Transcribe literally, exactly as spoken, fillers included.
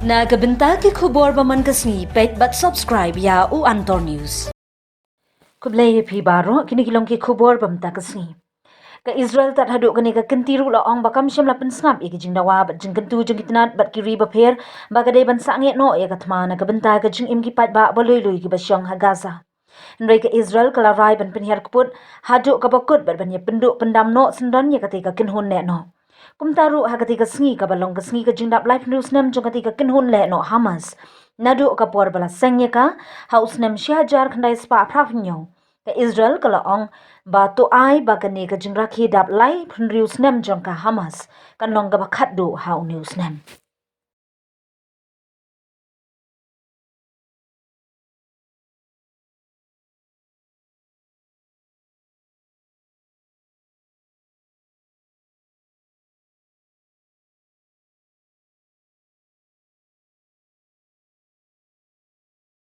Na ka bynta ki khubor ba man ka sngi, peit bad subscribe ïa u Antor News. Khublei ïa phi baroh, kine ki long ki khubor ba mynta ka sngi. Ka Israel tat haduh kane ka kynti ruh la ong ba kam shym la pynsngap ïa ki jingdawa bad jingkyntu jong ki tnat bad ki ri bapher ba ka dei ban sangeh noh ïa ka thma na ka bynta ka jingim ki paidbah ba lui lui kiba shong ha Gaza. Hynrei ka Israel ka la rai ban pynhiar kput haduh kaba kut bad ban ïa pynduh pyndam noh syndon ïa katei ka kynhun lehnoh. Kumta ruh ha katei ka sngi kaba long ka sngi ka jingdap laiphew snem jong katei ka kynhun lehnoh Hamas, naduh ka por ba la seng ïa ka ha u snem shi hajar khyndai spah phra phew hynñiew, ka Israel ka la ong ba to ai ba kane ka jingrakhe dap laiphew snem jong ka Hamas kan long kaba khatduh ha une u snem.